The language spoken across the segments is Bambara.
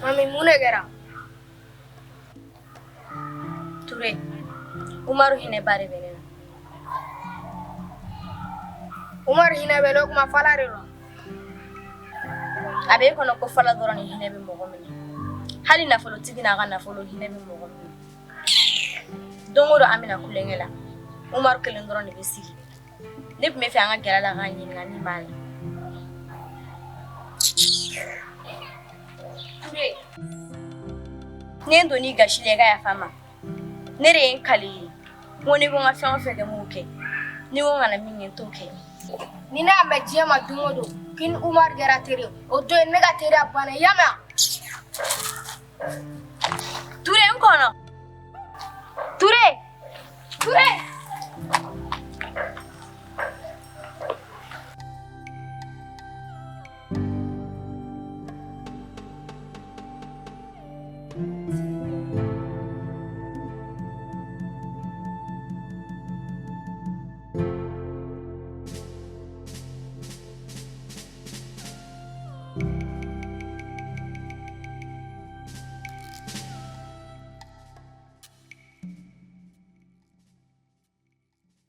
Mami, mun de kɛra? Ture, Umaru hinɛba de bɛ ne na. Umaru hinɛ bɛ ne kuma fala de la. A b'e kɔnɔ ko fala dɔrɔn ni hinɛ bɛ mɔgɔ minɛ. Hali nafolotigi n'a ka nafolo hinɛ bɛ mɔgɔ minɛ. Don o don an bɛna kulonkɛ la. Umaru kelen dɔrɔn de bɛ sigi. Ne tun bɛ fɛ an ka gɛrɛ a la k'a ɲininka min b'a la. Ture, ne ye n donn'i gasi la i ka yafa n ma. Ne de ye n kali i ye. N ko n'i ko n ka fɛn o fɛn kɛ n b'o kɛ. N'i ko n kana min kɛ n t'o kɛ. Ni ne y'a mɛn diɲɛ ma don o don k'i ni Umaru kɛra teri ye, o don ye ne ka teriya banna i y'a mɛn wa? Ture n kɔnɔ. Ture! Ture!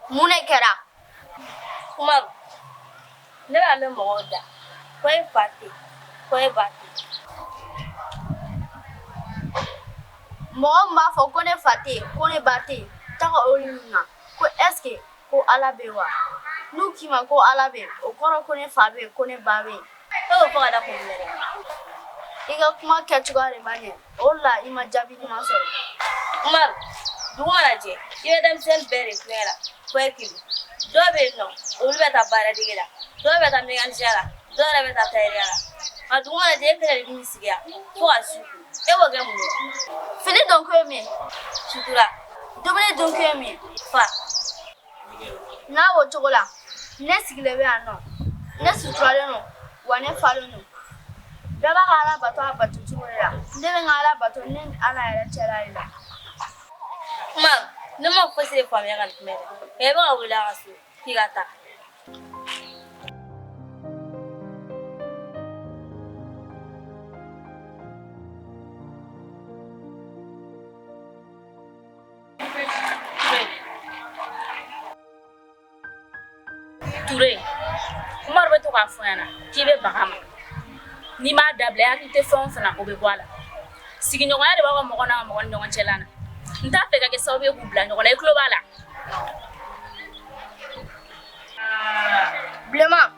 Mun de kɛra? Umaru, ne b'a mɛn mɔgɔw da ko e fa tɛ ko e ba tɛ. Mɔgɔ min b'a fɔ ko ne fa tɛ yen ko ne ba tɛ yen taga olu ɲininka ko est ce que ko Ala bɛ yen wa? N'u k'i ma ko Ala bɛ yen o kɔrɔ ko ne fa bɛ yen ko ne ba bɛ yen. E b'o fɔ ka da kun jumɛn de kan? I ka kuma kɛcogoya de ma ɲɛ o de la i ma jaabi ɲuman sɔrɔ. Umaru, dugu mana jɛ i bɛ denmisɛnnin bɛɛ de kulonkɛ la fo e kelen. Dɔw bɛ yen nɔ olu bɛ taa baaradege la, dɔw bɛ taa mécanicien la, dɔw yɛrɛ bɛ taa tayɛriya la. Nka dugu mana jɛ e kelen de b'i sigi yan fo ka su ko. E b'o kɛ mun ye? Fini don kun ye min ye? Sutura. Dumuni dun kun ye min ye? Fa. N'a b'o cogo la ne sigilen bɛ yan nɔ ne suturalen don wa ne falen don bɛɛ b'a ka ala bato a bato cogo de la ne bɛ n ka ala bato ne ni ala yɛrɛ cɛla de la. Umaru, ne ma fosi de faamuya ka nin kuma in na. E bɛ ka wele a ka so k'i ka taa. Ture, Umaru bɛ to k'a fɔ ɲɛna k'i bɛ baga a ma. N'i m'a dabila i hakili tɛ fɛn o fɛn na o bɛ bɔ a la. Sigiɲɔgɔnya de b'aw ka mɔgɔ n'a ka mɔgɔ ni ɲɔgɔn cɛla na. N t'a fɛ ka kɛ sababu ye k'u bila ɲɔgɔn na i tulo b'a la. Bilenman,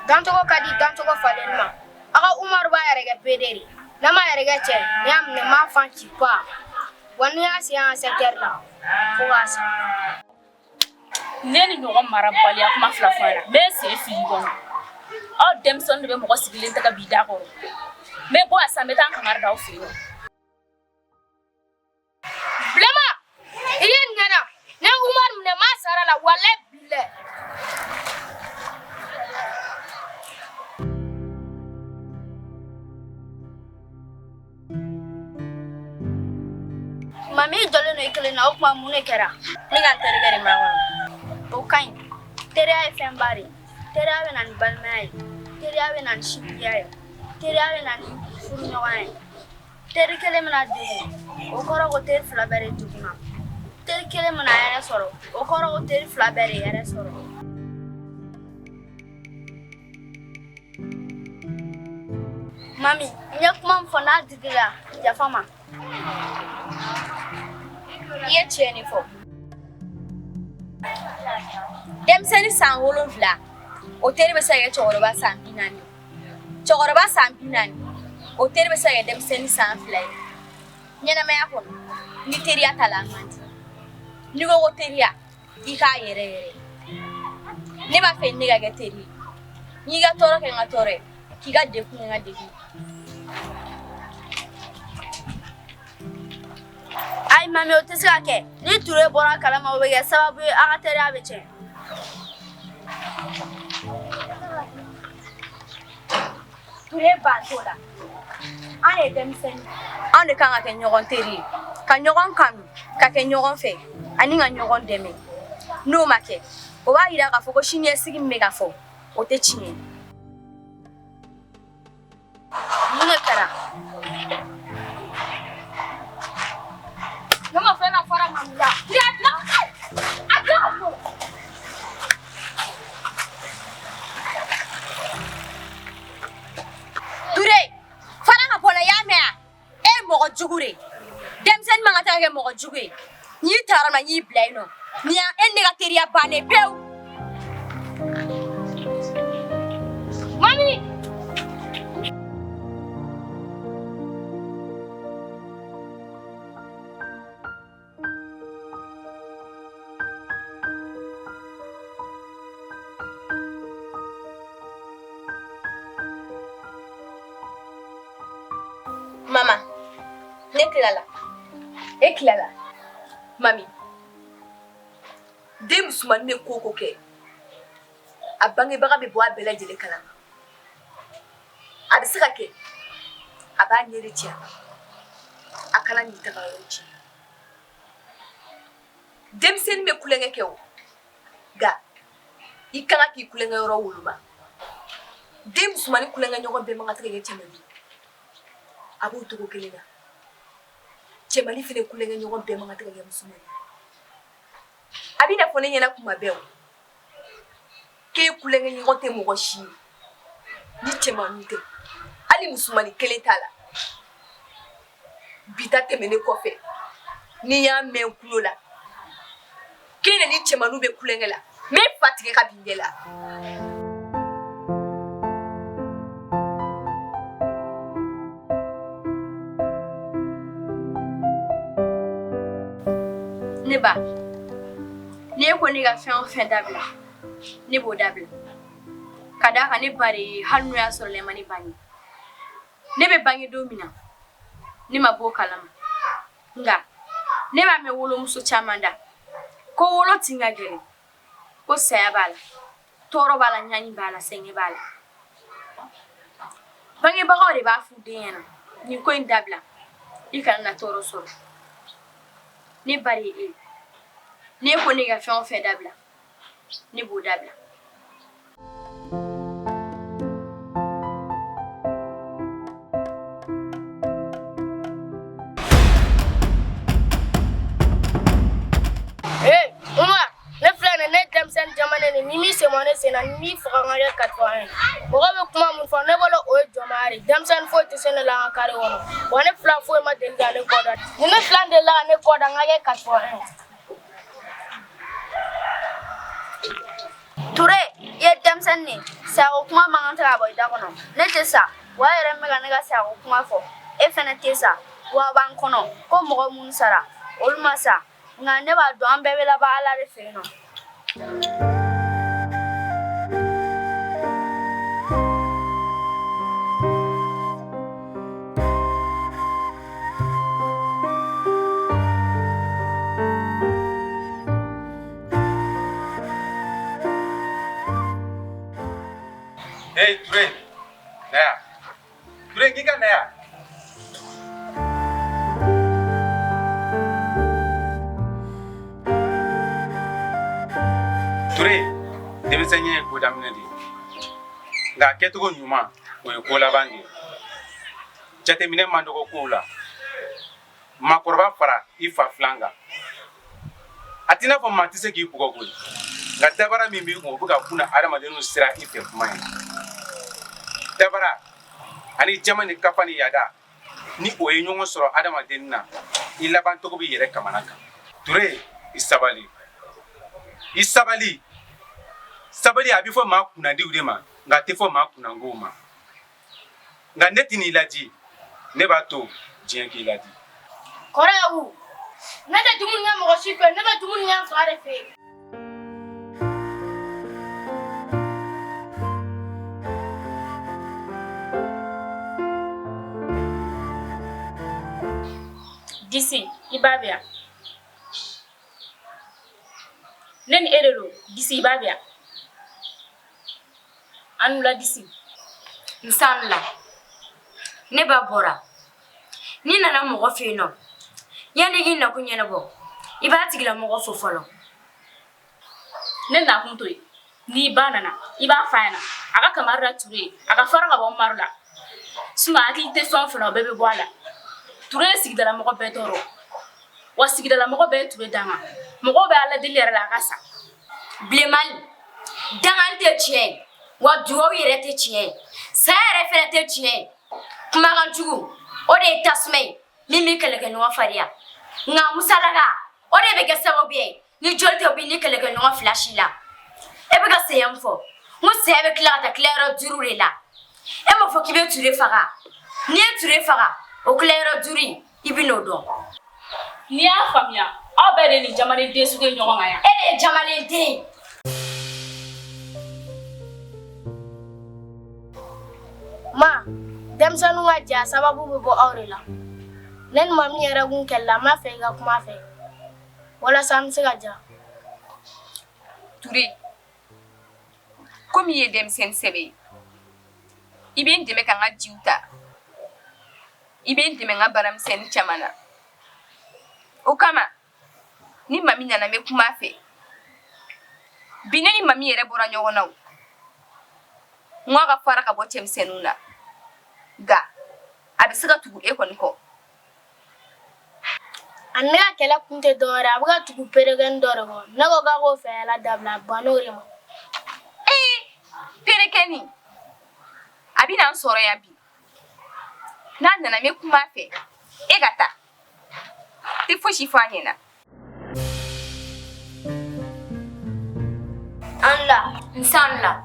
dancogo ka di dancogo falenni ma. Aw ka Umaru b'a yɛrɛ kɛ pédé de. N'a m'a yɛrɛ kɛ cɛ ye, n'i y'a minɛ n b'a fan ci pa. Wa n'i y'a se an secteur la fo k'a sa. Ne ni ɲɔgɔn marabaliya kuma fila fɔ a la n bɛ sen fili kɔnɔ aw denmisɛnnin de bɛ mɔgɔ sigilen ta ka b'i da kɔrɔ n bɛ bɔ yan sisan n bɛ taa n kangari da aw fɛ yen nɔ. Bilenman, i ye nin ɲɛna. Ne ye Umaru minɛ n m'a sara la walayi bilayi. Mami i jɔlen don i kelen na o tuma mun de kɛra? Ne ka n terikɛ de makɔnɔ. O ka ɲi. Teriya ye fɛnba de ye. Teriya bɛ na ni balimaya ye. Teriya bɛ na ni sinjiya ye. Teriya bɛ na ni furuɲɔgɔnya ye. Teri kelen mana degun, o kɔrɔ ko teri fila bɛɛ de degunna. Teri kelen mana hɛrɛ sɔrɔ, o kɔrɔ ko teri fila bɛɛ de hɛrɛ sɔrɔ. Mami, n ye kuma min fɔ n'a digir'i la, yafa n ma. I ye tiɲɛ de fɔ. Denmisɛnnin san 7, o teri bɛ se ka kɛ cɛkɔrɔba san 40 ye. Cɛkɔrɔba san 40, o teri bɛ se ka kɛ denmisɛnnin san 2 ye. Ɲɛnamaya kɔnɔ, ni teriya t'a la, a man di. N'i ko ko teriya, i k'a yɛrɛ yɛrɛ. Ne b'a fɛ ne ka kɛ teri ye. N y'i ka tɔɔrɔ kɛ n ka tɔɔrɔ ye, k'i ka degun kɛ n ka degun ye. Ayi mami o tɛ se ka kɛ. Ni Ture bɔra a kalama o bɛ kɛ sababu ye aw ka teriya bɛ tiɲɛ. Ture ban t'o la. An ye denmisɛnnin. Anw de kan ka kɛ ɲɔgɔn teri ye, ka ɲɔgɔn kanu, ka kɛ ɲɔgɔn fɛ ani ka ɲɔgɔn dɛmɛ. N'o ma kɛ, o b'a yira k'a fɔ ko siniɲɛsigi min bɛ ka fɔ, o tɛ tiɲɛ ye. Mun de kɛra? Denmisɛnnin man kan tɛ ka kɛ mɔgɔ jugu ye. N'i ta yɔrɔ min na, n y'i bila yen nɔ. Nin y'a e ni ne ka teriya bannen pewu. Mami! Mama, ne tilala. E tilala. Mami, den musomannin bɛ ko o ko kɛ, a bangebaga bɛ bɔ a bɛɛ lajɛlen kalama. A bɛ se ka kɛ a b'a ɲɛ de ci a ma. A kana n'i taga yɔrɔ ci. Denmisɛnnin bɛ kulonkɛ kɛ o, nka i ka kan k'i kulonkɛ yɔrɔ woloma. Den musomannin kulonkɛ ɲɔgɔn bɛɛ man kan tɛ ka kɛ cɛmannin ye. A b'o cogo kelen na. Cɛmannin fana kulonkɛ ɲɔgɔn bɛɛ man kan tɛ ka kɛ musomannin ye. A bɛ n'a fɔ ne ɲɛna kuma bɛɛ o, k'e kulonkɛ ɲɔgɔn tɛ mɔgɔ si ye ni cɛmannin tɛ, hali musomannin kelen t'a la. Bi ta tɛmɛnen kɔfɛ, n'i y'a mɛn n tulo la k'e ni cɛmanninw bɛ kulonkɛ la, n bɛ fa tigɛ ka bin ɲɛ la. Ne ba, n'e ko ne ka fɛn o fɛn dabila, ne b'o dabila. Ka d'a kan ne ba de ye, hali n'o y'a sɔrɔ ne ma ne bange. Ne bɛ bange don min na, ne ma bɔ o kalama. Nka ne b'a mɛn wolomuso caman da ko wolo tin ka gɛlɛn, ko saya b'a la, tɔɔrɔ b'a la, ɲani b'a la, sɛgɛn b'a la. Bangebagaw de b'a f'u den ɲɛna nin ko in dabila, i kana na tɔɔrɔ sɔrɔ. Ne ba de ye e ye. N'e ko ne ka fɛn o fɛn dabila, ne b'o dabila. Ee Umar, ne filɛ nin ye, ne ye denmisɛnnin jamanen de ye. N'i m'i sen bɔ ne sen na, n b'i faga n ka kɛ 81. Mɔgɔw bɛ kuma min fɔ, ne bolo o ye jɔnmaya de ye. Denmisɛnnin foyi tɛ se ne la an ka kare kɔnɔ. Wa ne fila foyi ma deli ka ne kɔ da. Ni ne fila delila ka ne kɔ da, n ka kɛ 81. Ture, i ye denmisɛnnin de ye. Sayako kuma man kan tɛ ka bɔ i da kɔnɔ. Ne tɛ sa, wa e yɛrɛ min bɛ ka ne ka sayako kuma fɔ, e fɛnɛ tɛ sa. Wa a b'an kɔnɔ ko mɔgɔ minnu sara, olu ma sa. Nka ne b'a dɔn an bɛɛ bɛ laban Ala de fɛ yen nɔ. Hey, Ture, na yan. Ture, k'i ka na yan. Ture, denmisɛnninya ye ko daminɛ de ye. Nka a kɛcogo ɲuman, o ye ko laban de ye. Jateminɛ man dɔgɔ kow la. Maakɔrɔba fara i fa filan kan. A t'i n'a fɔ maa tɛ se k'i bugɔ koyi. Nka dabara min b'i kun, o bɛ ka buna adamadenw siran i fɛ kuma ye. Dabara ani jama ni kafa ni yada, ni o ye ɲɔgɔn sɔrɔ adamaden na, i laban cogo b'i yɛrɛ kamana kan. Ture, i sabali. I sabali. Sabali a bɛ fɔ maa kunnandiw de ma, nka a tɛ fɔ maa kunnangow ma. Nka ne tɛn'i ladi, ne b'a to diɲɛ k'i ladi. Kɔrɔ ne tɛ dumuni kɛ mɔgɔ si fɛ, ne bɛ dumuni kɛ n fa de fɛ yen. Disi, i ba bɛ yan. Ne ni e de don, Disi, i ba bɛ yan. A ni wula Disi. Nse a ni wula. Ne ba bɔra. N'i nana mɔgɔ fɛ yen nɔ, yanni i k'i nakun ɲɛnabɔ, i b'a tigilamɔgɔ fo fɔlɔ. Ne nakun t'o ye. N'i ba nana, i b'a f'a ɲɛna a ka kangari da Ture ye, a ka fara ka bɔ Umaru la. Sinon hakili tɛ fɛn o fɛn na, o bɛɛ bɛ bɔ a la. Ture ye sigidalamɔgɔ bɛɛ tɔɔrɔ. Wa sigidalamɔgɔ bɛɛ ye Ture danga. Mɔgɔw bɛ Ala deli yɛrɛ la a ka sa. Bilenmani, dangali tɛ tiɲɛ ye, wa dugawu yɛrɛ tɛ tiɲɛ ye, saya yɛrɛ fɛnɛ tɛ tiɲɛ ye. Kumakan jugu, o de ye tasuma ye min bɛ kɛlɛkɛɲɔgɔn fariya. Nka musalaka o de bɛ kɛ sababu ye ni joli tɛ bɔ ni kɛlɛkɛɲɔgɔn fila si la. E bɛ ka saya min fɔ, n ko saya bɛ tila ka taa tilayɔrɔ duuru de la. E m'a fɔ k'i bɛ Ture faga. N'i ye Ture faga, o tilayɔrɔ duuru in, i bɛ n'o dɔn. N'i y'a faamuya, aw bɛɛ de ye nin jamalen den sugu ye ɲɔgɔn kan yan. E de ye jamalen den ye. Ma, denmisɛnninw ka jɛ a sababu bɛ bɔ aw de la. Ne ni mami yɛrɛ kun kɛlɛla n b'a fɛ i ka kuma a fɛ walasa an bɛ se ka ja. Ture, komi i ye denmisɛnnin sɛbɛ ye, i bɛ n dɛmɛ ka n ka jiw ta. I bɛ n dɛmɛ n ka baaramisɛnnin caman na. O kama, ni mami nana n bɛ kuma a fɛ. Bi ne ni mami yɛrɛ bɔra ɲɔgɔn na o. N ko a ka fara ka bɔ cɛmisɛnninw na. Nka a bɛ se ka tugu e kɔni kɔ. A ni ne ka kɛlɛ kun tɛ dɔwɛrɛ a bɛ ka tugu perekɛnin dɔ de kɔ. Ne ko k'a k'o fɛyala dabila a bann'o de ma. Ee, perekɛnin, a bɛna n sɔrɔ yan bi. N'a nana n bɛ kuma a fɛ. E ka taa. Tɛ fosi fɔ a ɲɛna. An la n san la.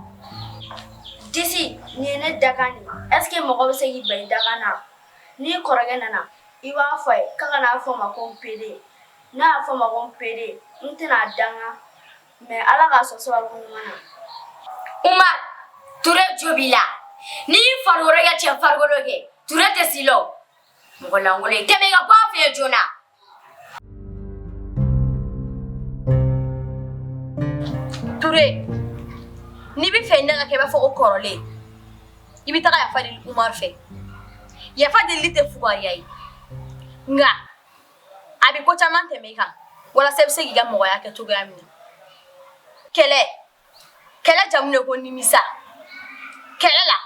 Disi nin ye ne dakan de ye. Est ce que mɔgɔ bɛ se k'i ban i dakan na? N'i kɔrɔkɛ nana, i b'a fɔ a ye k'a kana fɔ ma ko n pede. N'a y'a fɔ ma ko n pede, n tɛna a danga. Mais Ala k'a sɔn sababu ɲuman na. Umar, Ture jo b'i la. N'i y'i farikolo kɛ cɛ farikolo kɛ, Ture tɛ s'i la o. Mɔgɔ lankolon ye, tɛmɛ i ka bɔ an fɛ yen joona. Ture, n'i bɛ fɛ ne ka kɛ i b'a fɔ ko kɔrɔlen, i bɛ taga yafa deli Umar fɛ. Yafa delili tɛ fugariya ye. Nka a bɛ ko caman tɛmɛ i kan walasa i bɛ se k'i ka mɔgɔya kɛ cogoya min na. Kɛlɛ, kɛlɛ jamu de ko nimisa. Kɛlɛ la,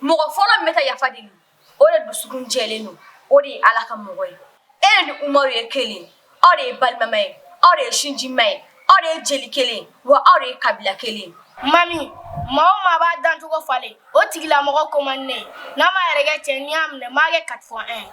mɔgɔ fɔlɔ min bɛ taa yafa deli, o de dusukun jɛlen don, o de ye Ala ka mɔgɔ ye. E de ni Umaru ye kelen, aw de ye balimama ye, aw de ye sinjima ye, aw de ye jeli kelen, wa aw de ye kabila kelen. Mami, maa o maa b'a dancogo falen, o tigilamɔgɔ ko man di ne ye. N'a ma yɛrɛ kɛ cɛ n'i y'a minɛ, n b'a kɛ 4 fois 1.